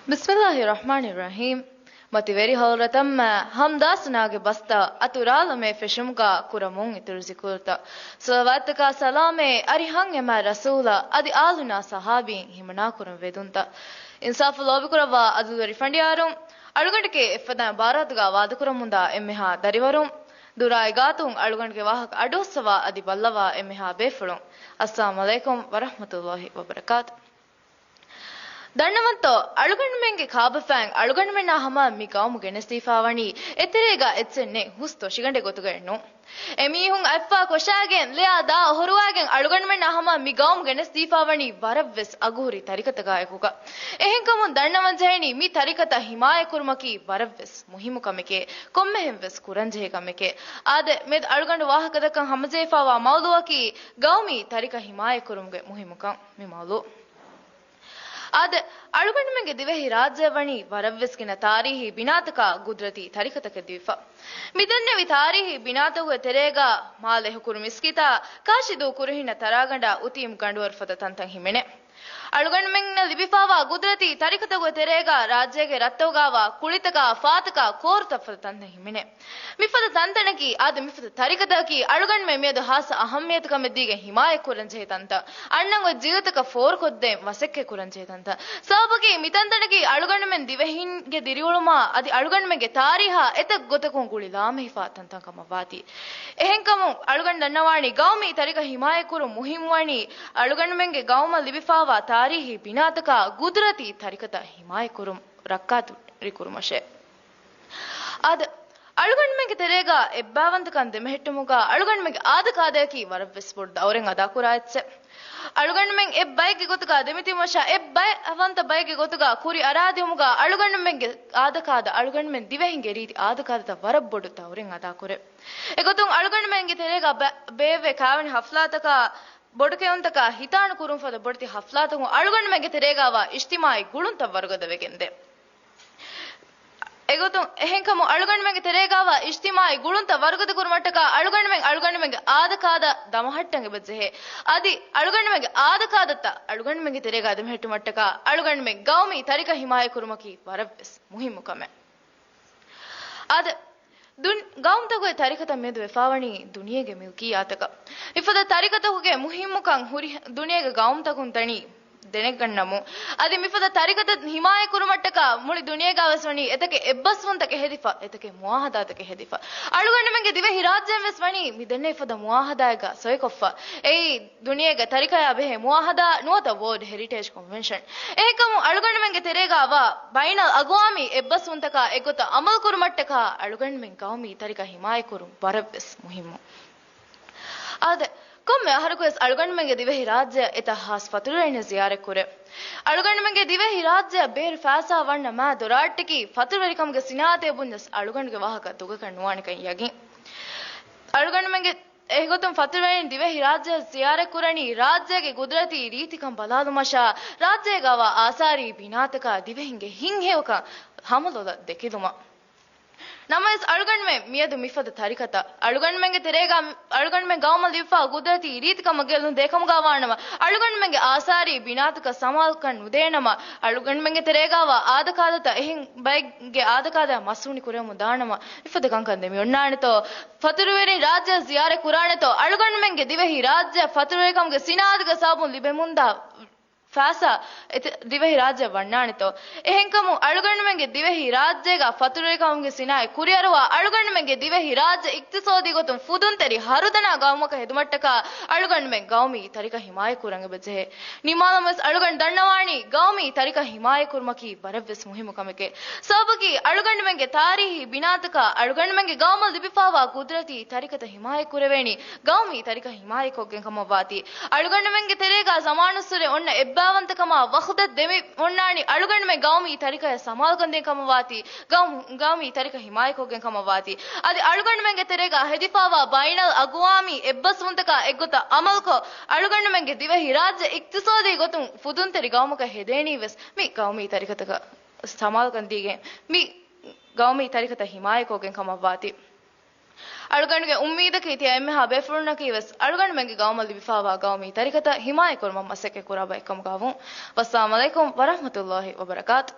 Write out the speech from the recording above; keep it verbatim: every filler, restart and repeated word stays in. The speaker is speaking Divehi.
ބިސްމިއްލާހި ރަޙްމާނި ރަޙީމް. މަތިވެރި ހަޟްރަތް އައްމާ ހަމްދާ ސަނާގެ ބަސްތައް އަތުރާލަމޭ ފެށުމުގަ ކުރަމުން އިތުރު ޒިކުރުތައް. ޞަލަވާތްތަކާ ސަލާމޭ އަރިހަށް އެމާ ރަސޫލާ އަދި އާލުންނާ ޞަޙާބީން ހިމަނާ ކުރަން ވެދުންތައް. އިންސާފު ލޯބިކުރައްވާ އަދުލުވެރި ފަނޑިޔާރުން، އަޅުގަނޑުގެ އެއްފަދަ ބާރާތުގަ ވާދަކުރަމުންދާ އެންމެހާ ދަރިވަރުން، ދުރާއި ގާތުން އަޅުގަނޑުގެ ވާހަކަ އަޑުއައްސަވާ އަދި ބައްލަވާ އެންމެހާ ބޭފުޅުން، އައްސަލާމު ޢަލައިކުމް ވަރަޙްމަތުﷲި ވަބަރަކާތު. ދަންނަވަންތޯ، އަޅުގަނޑުމެންގެ ކާބަފައިން އަޅުގަނޑުމެންނާ ހަމަ މި ގައުމު ގެނެސްދީފާވަނީ އެތެރޭގަ އެއްޗެއް ނެތް ހުސް ދޮށިގަނޑެއް ގޮތުގައެއްނު. އެމީހުން އަތްފާ ކޮށާގެން، ލެއާ ދާ އޮހޮރުވާގެން އަޅުގަނޑުމެންނާ ހަމަ މި ގައުމު ގެނެސްދީފާވަނީ ވަރަށްވެސް އަގުހުރި ތަރިކަތަކާއެކުގަ. އެހެންކަމުން ދަންނަވަންޖެހެނީ މި ތަރިކަތައް ހިމާޔަތްކުރުމަކީ ވަރަށްވެސް މުހިއްމު ކަމެކޭ، ކޮންމެހެންވެސް ކުރަންޖެހޭ ކަމެކޭ. އާދެ، މިއަދު އަޅުގަނޑު ވާހަކަދައްކަން ހަމަޖެހިފާވާ މައުޟޫއަކީ ގައުމީ ތަރިކަ ހިމާޔަތްކުރުމުގެ މުހިއްމުކަން. މި މައުޟޫ. އާދެ، އަޅުގަނޑުމެންގެ ދިވެހި ރާއްޖެއަށް ވަނީ ވަރަށްވެސް ގިނަ ތާރީހީ ބިނާތަކާ ގުދުރަތީ ތަރިކަތަކެއް ދީފަ. މިދެންނެވި ތާރީހީ ބިނާތަކުގެ ތެރޭގަ މާލެ ހުކުރު މިސްކިތާ، ކާށިދޫ ކުރުހިންނަށް ތަރާގަނޑާ އުތީމް ގަނޑުވަރު ފަދަ ތަންތަން ހިމެނޭ. އަޅުގަނޑުމެންނަށް ލިބިފާވާ ގުދުރަތީ ތަރިކަތަކުގެ ތެރޭގަ ރާއްޖޭގެ ރަށްތަކުގައިވާ ކުޅިތަކާ، ފާތަކާ، ކޯރުތައް ފަދަ ތަންތަން ހިމެނޭ. މިފަދަ ތަންތަނަކީ، އާދެ، މިފަދަ ތަރިކަތަކަކީ އަޅުގަނޑުމެން މިއަދު ހާއްސަ އަހައްމިޔަތުކަމެއްދީގެން ހިމާޔަތްކުރަންޖެހޭ ތަންތަން. އަންނަން އޮތް ޖީލުތަކަށް ފޯރުކޮށްދޭން މަސައްކަތްކުރަންޖެހޭ ތަންތަން. ސަބަބަކީ މިތަންތަނަކީ އަޅުގަނޑުމެން ދިވެހިންގެ ދިރިއުޅުމާ އަދި އަޅުގަނޑުމެންގެ ތާރީހާ އެތައް ގޮތަކުން ގުޅިލާމެހިފާ ތަންތަން ކަމަށްވާތީ. އެހެންކަމުން އަޅުގަނޑު ދަންނަވާނީ ގައުމީ ތަރިކަ ހިމާޔަތްކުރުން މުހިއްމުވަނީ އަޅުގަނޑުމެންގެ ގައުމަށް ލިބިފާވާ ތާރީހީ ބިނާތަކާ ގުދުރަތީ ތަރިކަތައް ހިމާޔަތްކުރުން ރައްކާތެރިކުރުމަށޭ. އާދެ، އަޅުގަނޑުމެންގެ ތެރޭގަ އެއްބައިވަންތަކަން ދެމެހެއްޓުމުގަ އަޅުގަނޑުމެންގެ އާދަކާދައަކީ ވަރަށްވެސް ބޮޑު ދައުރެއް އަދާކުރާ އެއްޗެއް. އަޅުގަނޑުމެން އެއްބައެއްގެ ގޮތުގަ ދެމިތިބުމަށާ، އެއްބައިވަންތަ ބައެއްގެ ގޮތުގަ ކުރި އަރާދިއުމުގަ އަޅުގަނޑުމެންގެ އާދަކާދަ، އަޅުގަނޑުމެން ދިވެހިންގެ ރީތި އާދަކާދަތައް ވަރަށް ބޮޑު ދައުރެއް އަދާކުރޭ. އެގޮތުން އަޅުގަނޑުމެންގެ ތެރޭގަ ބަ-، ބޭއްވޭ ކާވެނި ހަފްލާތަކާ، ބޮޑުކެއުންތަކާ ހިތާނު ކުރުން ފަދަ ބޮޑެތި ހަފްލާތަކުން އަޅުގަނޑުމެންގެ ތެރޭގައިވާ އިޖްތިމާޢީ ގުޅުންތައް ވަރުގަދަވެގެންދޭ. އެގޮތުން އެހެންކަމުން އަޅުގަނޑުމެންގެ ތެރޭގައިވާ އިޖްތިމާޢީ ގުޅުންތައް ވަރުގަދަ ކުރުމަށްޓަކާ އަޅުގަނޑުމެން އަޅުގަނޑުމެންގެ އާދަކާދަ ދަމަހައްޓަން އެބަޖެހޭ. އަދި އަޅުގަނޑުމެންގެ އާދަކާދަތައް އަޅުގަނޑުމެންގެ ތެރޭގަ ދެމެހެއްޓުމަށްޓަކާ އަޅުގަނޑުމެން ގައުމީ ތަރިކަ ހިމާޔަތް ކުރުމަކީ ވަރަށްވެސް މުހިއްމު ކަމެއް. އާދެ، ދުން-، ގައުމުތަކުގެ ތަރިކަތައް މިއަދު ވެފާވަނީ ދުނިޔޭގެ މިލްކިއްޔާތަކަށް. މިފަދަ ތަރިކަތަކުގެ މުހިއްމުކަން ހުރި ދުނިޔޭގެ ގައުމުތަކުން ދަނީ ދެނެގަންނަމު. އަދި މިފަދަ ތަރިކަތައް ހިމާޔަތް ކުރުމަށްޓަކާ މުޅި ދުނިޔޭގަވެސް ވަނީ އެތަކެއް އެއްބަސްވުންތަކެއް ހެދިފަ، އެތަކެއް މުއާހަދާތަކެއް ހެދިފަ. އަޅުގަނޑުމެންގެ ދިވެހި ރާއްޖޭން ވެސް ވަނީ މި ދެންނެވި ފަދަ މުއާހަދާއެއްގަ ސޮއިކޮށްފަ. އެއީ ދުނިޔޭގެ ތަރިކަޔާ ބެހޭ މުއާހަދާ ނުވަތަ ވޯލްޑް ހެރިޓޭޖް ކޮންވެންޝަން. އެހެންކަމުން އަޅުގަނޑުމެންގެ ތެރޭގައިވާ ބައިނަލް އަގުވާމީ އެއްބަސްވުންތަކާ އެއްގޮތަށް އަމަލު ކުރުމަށްޓަކާ އަޅުގަނޑުމެން ގައުމީ ތަރިކަ ހިމާޔަތް ކުރުން ވަރަށްވެސް މުހިއްމު. އާދެ، ކޮންމެ އަހަރަކުވެސް އަޅުގަނޑުމެންގެ ދިވެހި ރާއްޖެއަށް އެތައް ހާސް ފަތުރުވެރިންނެއް ޒިޔާރަތް ކުރޭ. އަޅުގަނޑުމެންގެ ދިވެހި ރާއްޖެއަށް ބޭރު ފައިސާ ވަންނަ މާ ދޮރާއްޓަކީ ފަތުރުވެރިކަމުގެ ސިނާއަތޭ ބުންޏަސް އަޅުގަނޑުގެ ވާހަކަ ދޮގަކަށް ނުވާނެކަން ޔަގީން. އަޅުގަނޑުމެންގެ އެގޮތުން ފަތުރުވެރިން ދިވެހި ރާއްޖެއަށް ޒިޔާރަތް ކުރަނީ ރާއްޖޭގެ ގުދުރަތީ ރީތިކަން ބަލާލުމަށާ، ރާއްޖޭގައިވާ އާސާރީ ބިނާތަކާ ދިވެހިންގެ ހިތްހެޔޮކަން ހަމަލޮލަށް ދެކިލުމަށް. ނަމަވެސް އަޅުގަނޑުމެން މިއަދު މިފަދަ ތަރިކަތަށް އަޅުގަނޑުމެންގެ ތެރޭގަ އަޅުގަނޑުމެން ގައުމަށް ލިބިފާ ގުދުރަތީ ރީތިކަމަށް ގެއްލުން ދޭކަމުގަ ވާނަމަ، އަޅުގަނޑުމެންގެ އާސާރީ ބިނާތަކަށް ސަމާލުކަން ނުދޭނަމަ، އަޅުގަނޑުމެންގެ ތެރޭގައިވާ އާދަކާދަތައް އެހެން ބައެއްގެ އާދަކާދައަށް މަސްވުނި ކުރެވެމުން ދާނަމަ، މިފަދަ ކަންކަން ދެމި އޮންނާނެތޯ؟ ފަތުރުވެރިން ރާއްޖެ ޒިޔާރަތް ކުރާނެތޯ؟ އަޅުގަނޑުމެންގެ ދިވެހި ރާއްޖެ ފަތުރުވެރިކަމުގެ ސިނާއަތުގެ ސަބަބުން ލިބެމުންދާ ފައިސާ އެތައް ދިވެހި ރާއްޖެ ވަންނާނެތޯ؟ އެހެންކަމުން އަޅުގަނޑުމެންގެ ދިވެހި ރާއްޖޭގަ ފަތުރުވެރިކަމުގެ ސިނާއަތް ކުރިއަރުވާ އަޅުގަނޑުމެންގެ ދިވެހި ރާއްޖެ އިޤްތިޞާދީ ގޮތުން ފުދުންތެރި ހަރުދަނާ ގައުމަކަށް ހެދުމަށްޓަކާ އަޅުގަނޑުމެން ގައުމީ ތަރިކަ ހިމާޔަތް ކުރަން އެބަޖެހޭ. ނިމާލަމުވެސް އަޅުގަނޑު ދަންނަވާނީ ގައުމީ ތަރިކަ ހިމާޔަތް ކުރުމަކީ ވަރަށްވެސް މުހިއްމު ކަމެކޭ. ސަބަބަކީ އަޅުގަނޑުމެންގެ ތާރީހީ ބިނާތަކާ އަޅުގަނޑުމެންގެ ގައުމަށް ލިބިފާވާ ގުދުރަތީ ތަރިކަތައް ހިމާޔަތް ކުރެވޭނީ ގައުމީ ތަރިކަ ހިމާޔަތްކޮށްގެން ކަމަށްވާތީ. އަޅުގަނޑުމެންގެ ތެރޭގަ ޒަމާނުއްސުރެ އޮންނަ އެއްބައިވަންތަކަމާ ވަޙުދަތް ދެމި އޮންނާނީ އަޅުގަނޑުމެން ގައުމީ ތަރިކަޔަށް ސަމާލުކަން ދޭން ކަމަށްވާތީ، ގައުމު-، ގައުމީ ތަރިކަ ހިމާޔަތްކޮށްގެން ކަމަށްވާތީ. އަދި އަޅުގަނޑުމެންގެ ތެރޭގަ ހެދިފާވާ ބައިނަލް އަގުވާމީ އެއްބަސްވުންތަކާ އެއްގޮތަށް އަމަލުކޮށް، އަޅުގަނޑުމެންގެ ދިވެހި ރާއްޖެ އިޤްތިޞާދީ ގޮތުން ފުދުންތެރި ގައުމަކަށް ހެދޭނީ ވެސް މި ގައުމީ ތަރިކަތަކަށް ސަމާލުކަން ދީގެން، މި ގައުމީ ތަރިކަތައް ހިމާޔަތްކޮށްގެން ކަމަށްވާތީ. އަޅުގަނޑުގެ އުއްމީދަކީ ތިޔަ އެންމެހާ ބޭފުޅުންނަކީ ވެސް އަޅުގަނޑުމެންގެ ގައުމަށް ލިބިފާވާ ގައުމީ ތަރިކަތައް ހިމާޔަތްކުރުމަށް މަސައްކަތް ކުރާ ބައެއްކަމުގަވުން. ވައްސަލާމް ޢަލައިކުމް ވަރަޙްމަތުﷲި ވަބަރަކާތު.